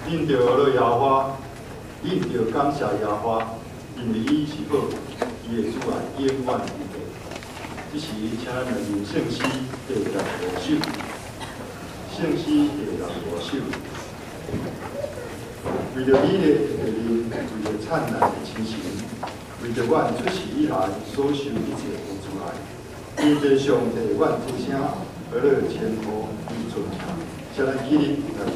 恁著学耶和华，恁著感謝耶和華，因為伊是好，伊的慈愛永遠不變。這時，請咱來念聖詩第65首，聖詩第六十五首。為著美麗的地面，為著燦爛的精神，為著阮出世以來所受一切的慈愛，天地上帝願出聲，學樂稱呼與尊敬，請咱起立來念。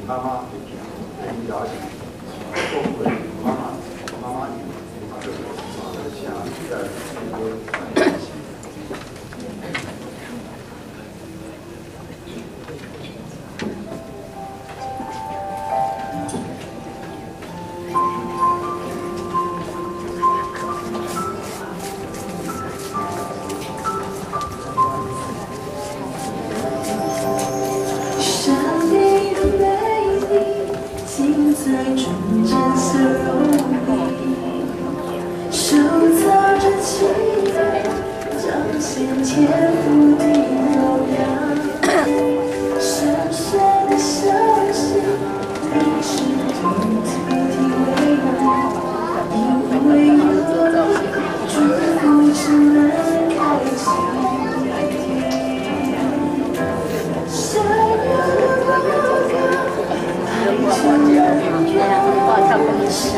媽媽的疼，第二條是講話媽媽，媽媽有，媽媽。在主歌来进行。生命的美丽，尽在纯真笑容里，手造真奇妙，彰显天父的荣耀。深深的相信，你是独特的唯一，因為有你，祝福之門開啟。閃耀的報告，愛就能永生。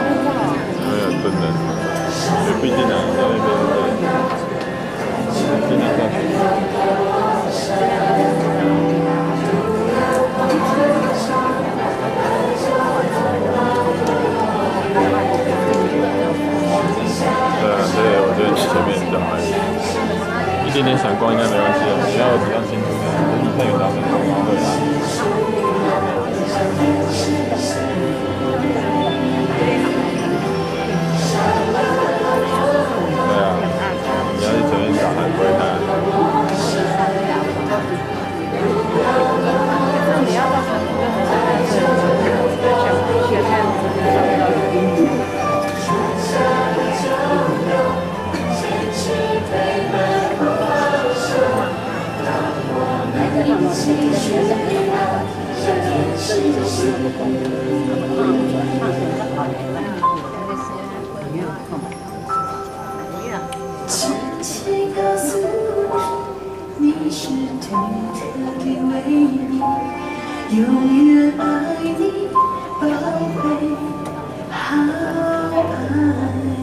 不没有真的，因为毕竟呢，在那边对，尽量上去。对啊，对，我觉得你前面比较慢，一点点闪光应该没关系的，只要有几样清楚的，你太远到没对啊。对啊，你要去前面打还不会看。轻輕告訴你，你是獨特的唯一，永遠愛你，寶貝，好愛你。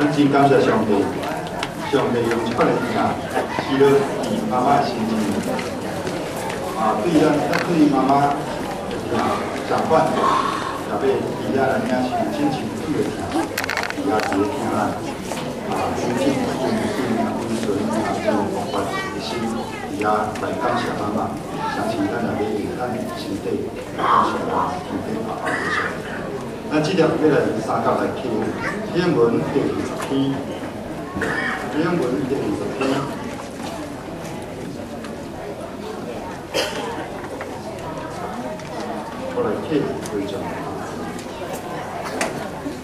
咱真感謝上帝，上帝用這款的疼賜落佇媽媽的身上。啊，對咱，咱對媽媽的疼相反，也欲佇遐來領受親像主的疼，佇遐佇咧疼咱。啊，真正尊敬啊，溫順啊，真無法的心，佇遐來感謝媽媽。相信咱也欲用咱身體來感謝咱天頂阿爸的上帝。咱這粒欲來三甲來聽經文第二十篇，經文第二十篇。我來聽回轉。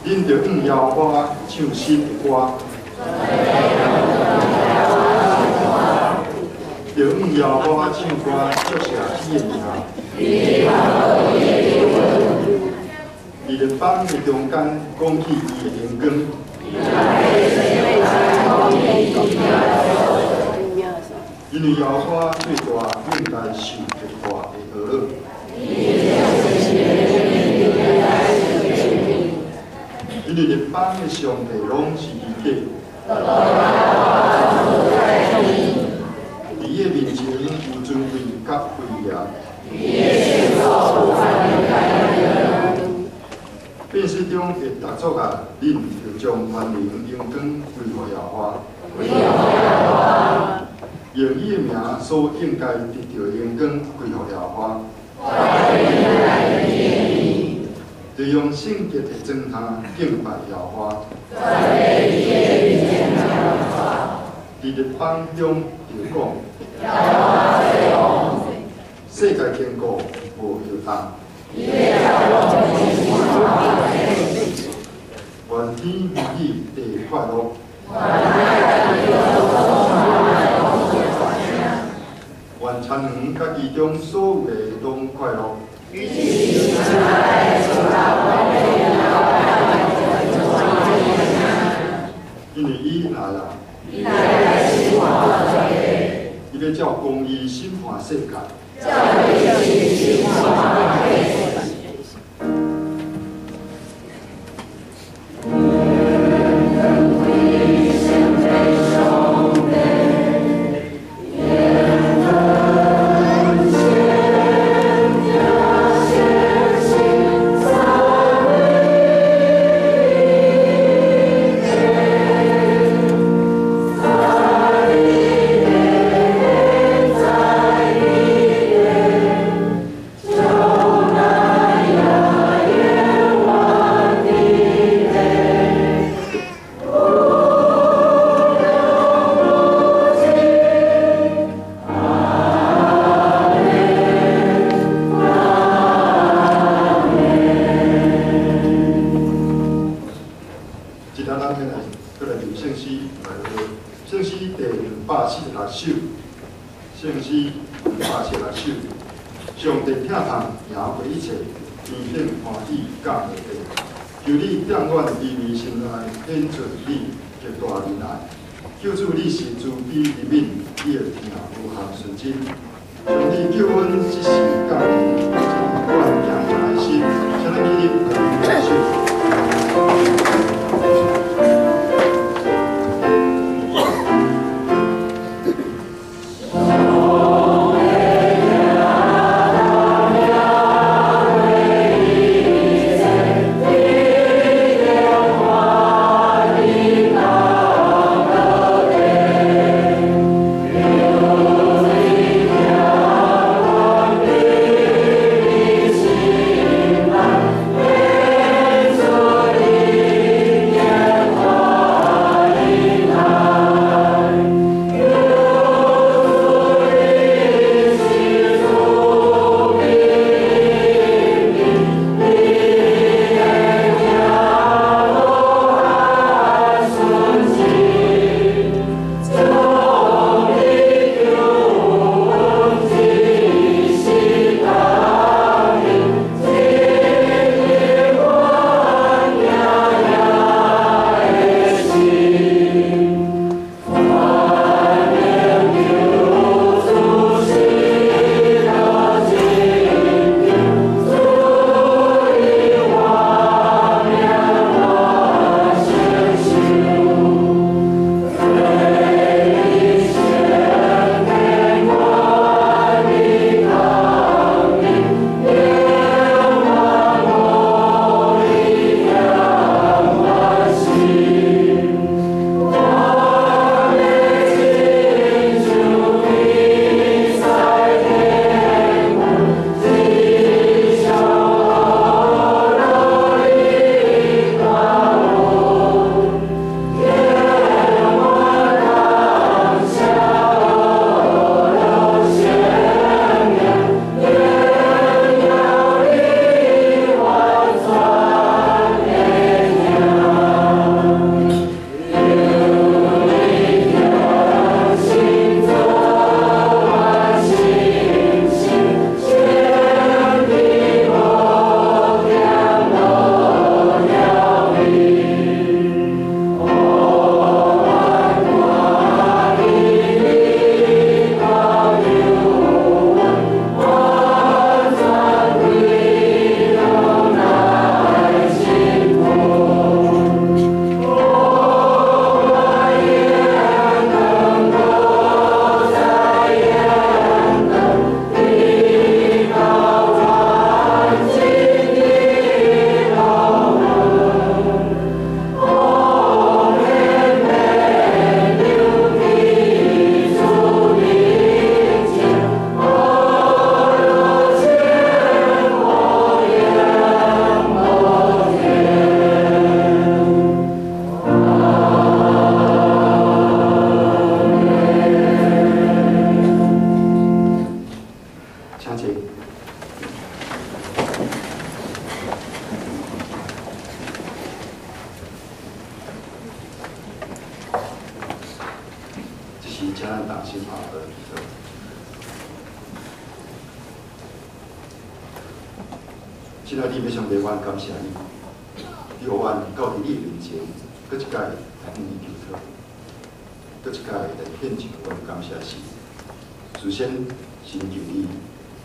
恁著向耶和華唱新的歌，著向耶和華唱歌，祝謝伊的名。佇列邦的中間講起伊的榮光，因為耶和華最大，應該受極大的呵咾。因為列邦的上帝攏是虛假，佇伊的面前有尊貴佮威嚴。變世中的大族啊，恁著將繁榮榮光歸予耶和華，用伊的名所應該得著榮光歸予耶和華，就用聖潔的磚頭敬拜耶和華，佇列邦中著講，世界堅固無搖動。願天歡喜，地快樂。願田園佮其中所有的攏快樂。因為伊來啦，伊欲照公義審判世界。246首，聖詩246首。上帝疼痛贏過一切，天頂歡喜降落地。求你踮阮卑微心內顯出你極大仁愛。求主你是慈悲憐憫，你的疼無限純真。上帝救阮這時降臨，阮敬虔的心，請咱起立來握手。親愛的上帝，阮感謝你，你予阮到佇你面前，閣一擺來向你求討，閣一擺來獻上阮感謝詩。首先，先求你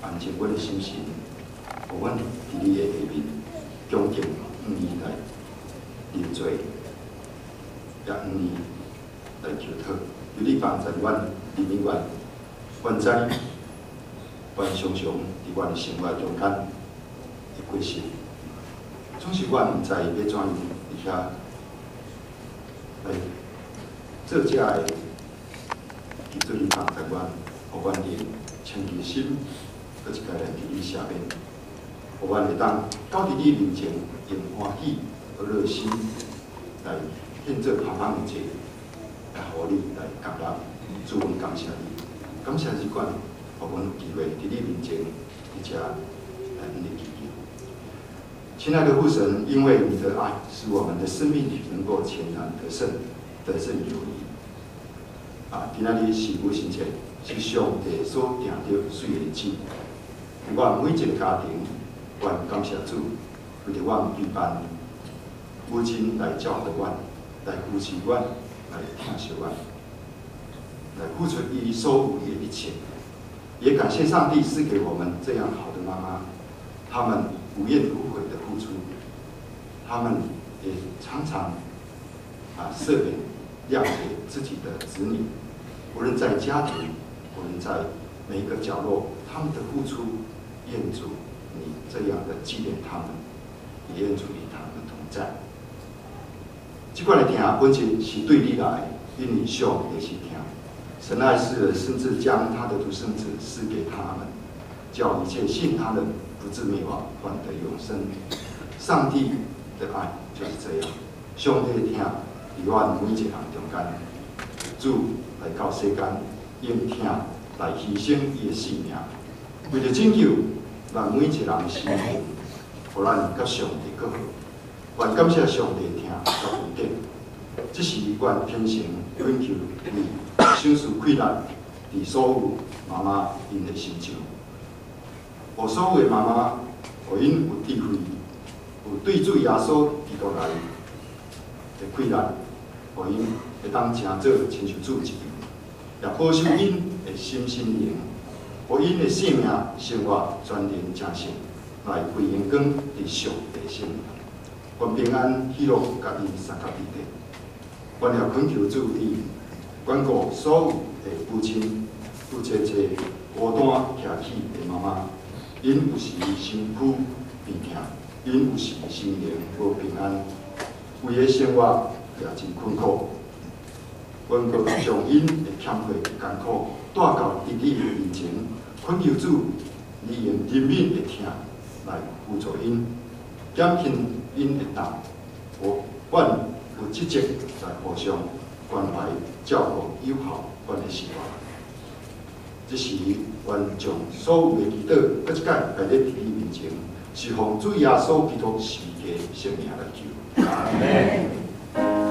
安靜阮的心神，予阮佇你的下面，恭敬向你來認罪，也向你來求討。求你幫助阮，憐憫阮，阮知，阮常常佇阮的生活中間過失，總是阮毋知欲怎樣佇遐來做這个，求主你幫助阮，予阮的清淨心，閣一擺來求你赦免，予阮會當到佇你面前，用歡喜和熱心來獻做香香的祭，來予你來接納。主，阮感謝你，感謝這款，予阮有機會佇你面前，佇遮來向你祈求。親愛的父神，因為你的愛，使我們的生命能夠全然得勝，得勝有餘。啊，今仔日是母親節，是上帝所定著媠的日子。阮每一个家庭，阮感謝主，為著阮陪伴母親來照顧阮，來扶持阮，來疼惜阮，來付出伊所有的一切。也感謝上帝賜給我們這樣好的媽媽，他們無怨無悔的付出，他們也常常赦免、諒解自己的子女，無論在家庭，無論在每一個角落，他們的付出，願主你這樣的紀念他們，也願主與他們同在。這款的疼本質是對你來，因為上帝是疼，神愛世人，甚至將他的獨生子賜給他們，叫一切信他的不至滅亡，反得永生。上帝的愛就是這樣，上帝的疼佇阮每一個人中間，主來到世間，用疼來犧牲伊的性命，為著拯救咱每一個人的心靈，予咱佮上帝閣好。願感謝上帝的疼佮恩典，這是阮虔誠懇求你賞賜氣力佇所有媽媽𪜶的身上，予所有的媽媽，予𪜶有智慧，有對主耶穌基督來的氣力，予𪜶會當成做親像主一樣，也保守𪜶的心心靈，予𪜶的性命生活全然成聖，來歸榮光佇上帝聖名。願平安喜樂佮𪜶相佮佇底。阮也懇求主你關顧所有的母親，有濟濟孤單徛起的媽媽，𪜶有時身軀病痛，𪜶有時心靈無平安，為的生活也真困苦。阮閣將𪜶的欠缺艱苦帶到佇你的面前，懇求主，你用憐憫的疼來扶助𪜶，減輕𪜶的擔。予阮有積極來互相關懷、照顧、友好阮的生活。這時，阮將所有的祈禱，閣一擺擺佇你面前，是奉主耶穌基督聖潔聖名來求。阿門。